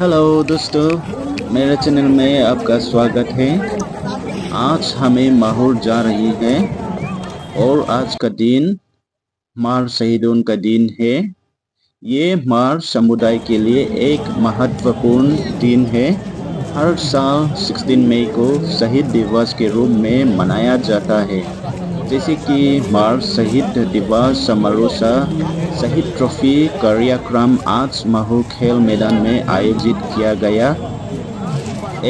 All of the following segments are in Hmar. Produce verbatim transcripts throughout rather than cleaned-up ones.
हेलो दोस्तों, मेरे चैनल में आपका स्वागत है। आज हमें माहुर जा रही है और आज का दिन मार शहीदों का दिन है। ये मार समुदाय के लिए एक महत्वपूर्ण दिन है। हर साल सिक्सटीन मई को शहीद दिवस के रूप में मनाया जाता है, जैसे कि मार शहीद दिवस समारोह, शहीद ट्रॉफी कार्यक्रम आज माहुर खेल मैदान में आयोजित किया गया।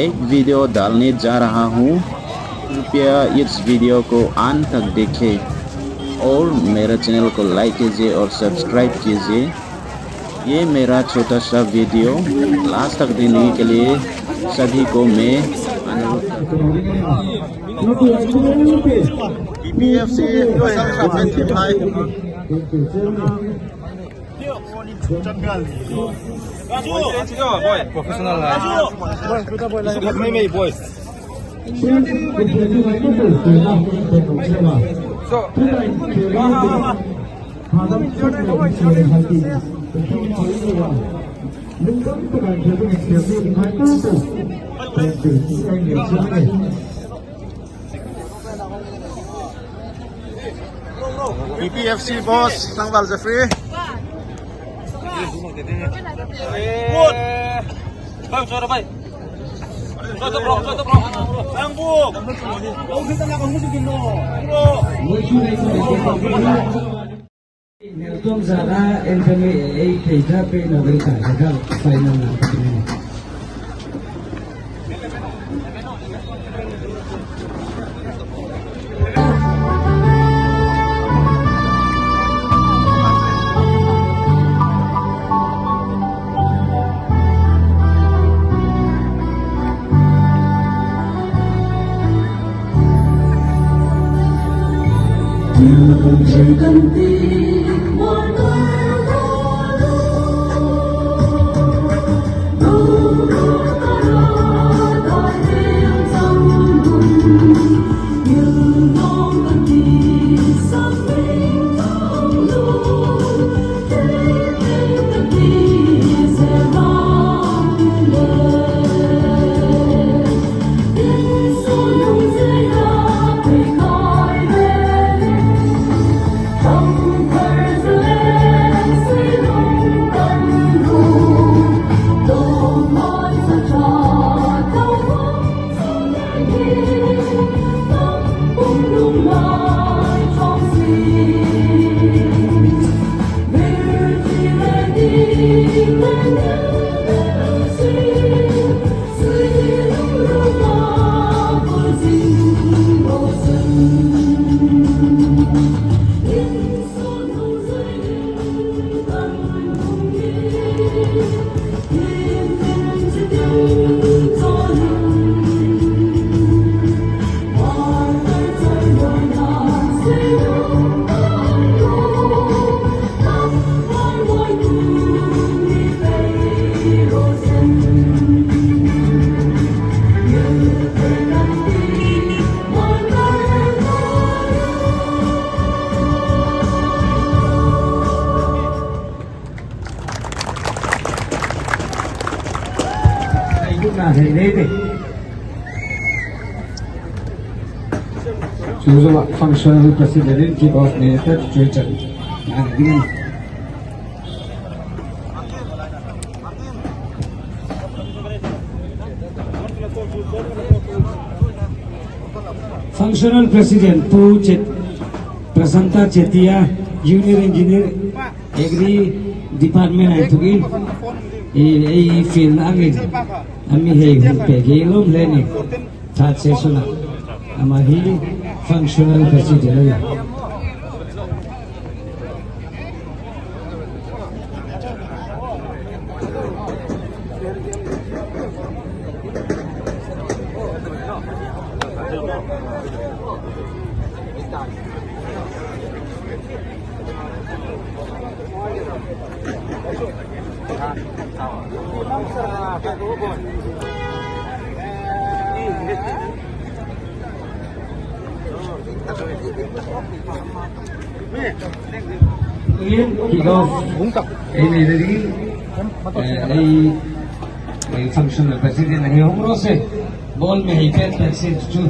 एक वीडियो डालने जा रहा हूँ, कृपया इस वीडियो को अंत तक देखें और मेरे चैनल को लाइक कीजिए और सब्सक्राइब कीजिए। ये मेरा छोटा सा वीडियो लास्ट तक देखने के लिए सभी को मैं अनुरोध करता हूँ। बीपीएफसी professional. BPFC boss, Tlangval Jeffrey. Nelson Zara, Anthony A K J P Nagari ka final na. Chu zoa functional president in kick off ni ta chu chan. Functional President Pu Chet-, Prasanta Chetia, Junior Engineer, Agri Department a inthokin, ei, ei field-na angin, a mi hei hung pek hi lawm hle ni. Third session-a ama hi functional president a nih. Kick off. Ei nei ding. Eh, ei Functional president hi hung raw se. Ball mi hei pet pet se chu.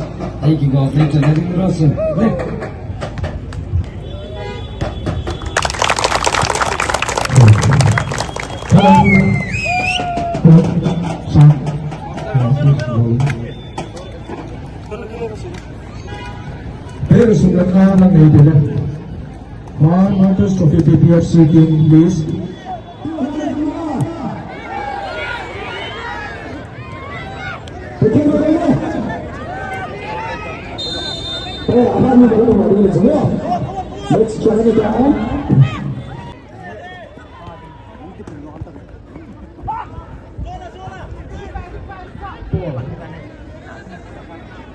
Hei ki go pet na ring raw se. Players in the car, Martyrs Trophy P P F C team, please. Let's try it out.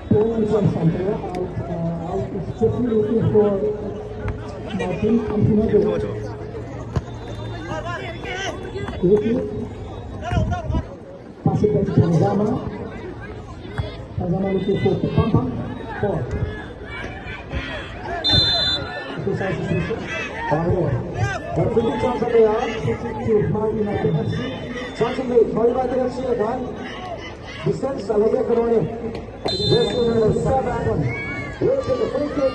Paul is on something. Out, uh, out is just looking for Martin. Looking. Pass it back to Tanzama. Tanzama looking for Pampang. Paul. Exercise is missing. Paul. But pretty chance of the yard. To Martin at the F C. Chance of the Martin at the F C again. Distance, a lo biek kha naw ni. Yes, we have a seven. We'll take a free kick.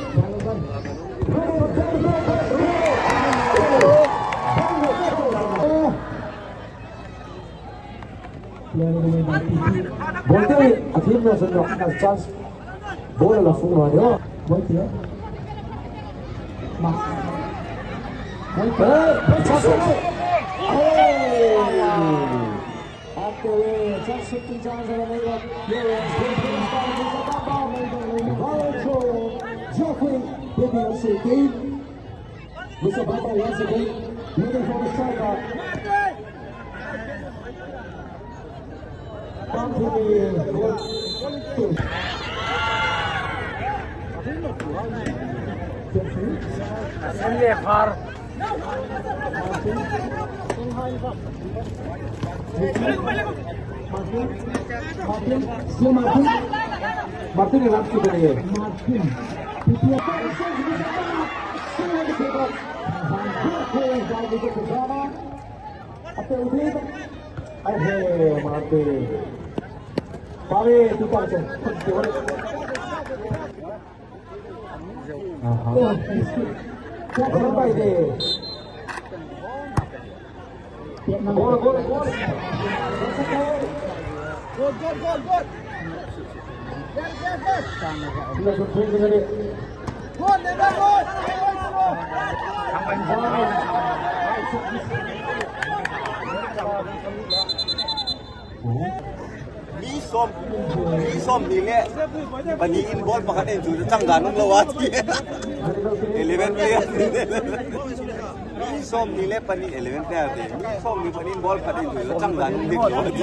Ball te a thim naw san naw, a chance. Ball a la fuk naw ni aw. Ball te. Ma. Ball te. Ball chance. Oh. At the way, chance, shooting chance, and another. Geoffrey, taking a shooting. Mister Baba once again, looking for the striker. Back to the goal. Geoffrey. Martin. Martin. Martin. Still Martin. Martin is up to the Martin. Still on the table. Up to the table. Ai he, Martin. Pare, tu pa. Aha. Bye bye de. Gol, gol, gol. Good, good, good, good. Get it, get it, get it. Good, good, good. Mi sawm, mi sawmhni le pahni in ball pakhat en chu chang dan um lo a ti. Eleven player. Mi sawmhni le pahni, eleven player te. Mi sawmhni pahni in ball pakhat en chu chang dan um dik lo a ti.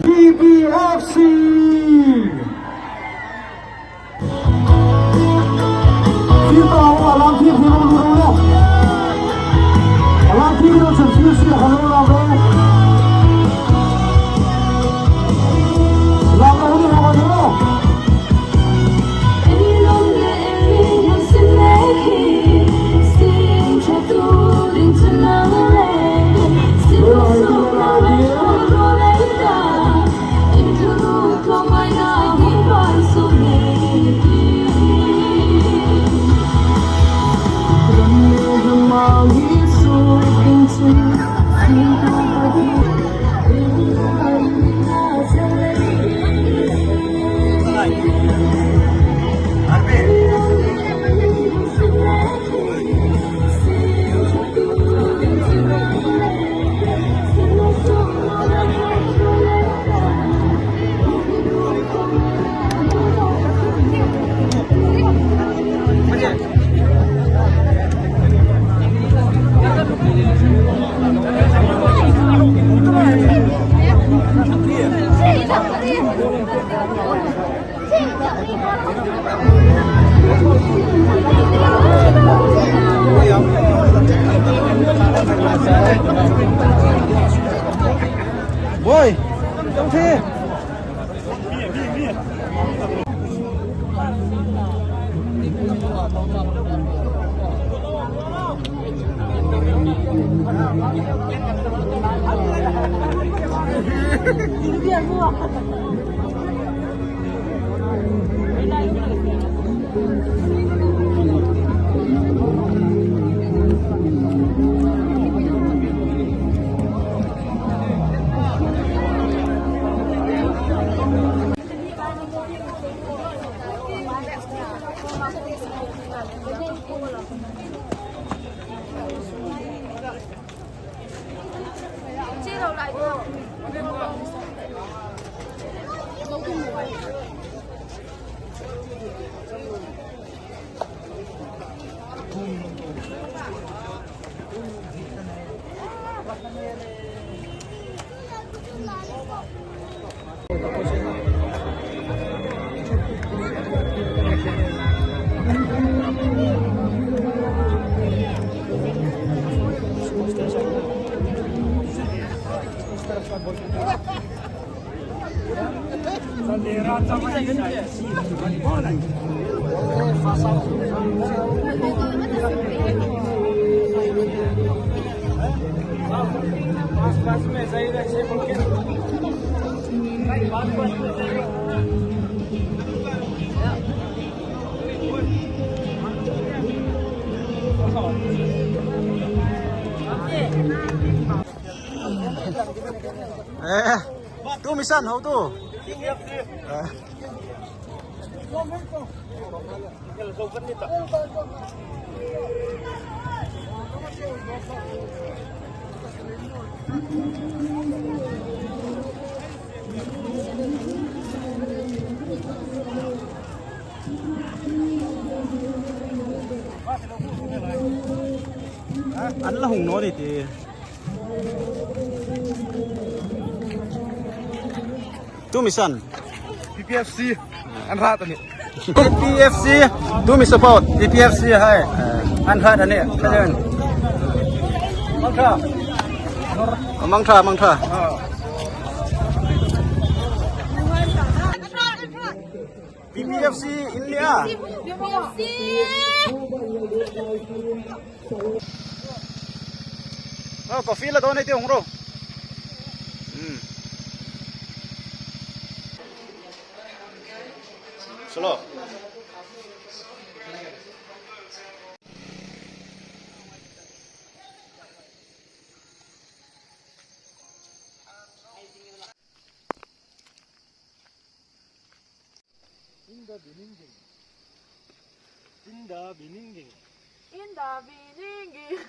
P P F C. Field a hung a, lam field hi lo ni lo le. A lam field hi lo chen field si a lo la ve. Lam lo ni lo lo. Boy, don't hit. Eh, tu mi san hotu. Eh. An la hung naw ni ti. Tu mi san. T P F C. An hrat a nih. T P F C. Tu mi support. T P F C hai. An hrat a nih. Mangtha. Mangtha, mangtha. T P F C in nia. Oh, coffee la dawn ei ti hung ro. Hmm. Solo. In the beginning. In the beginning. In the beginning.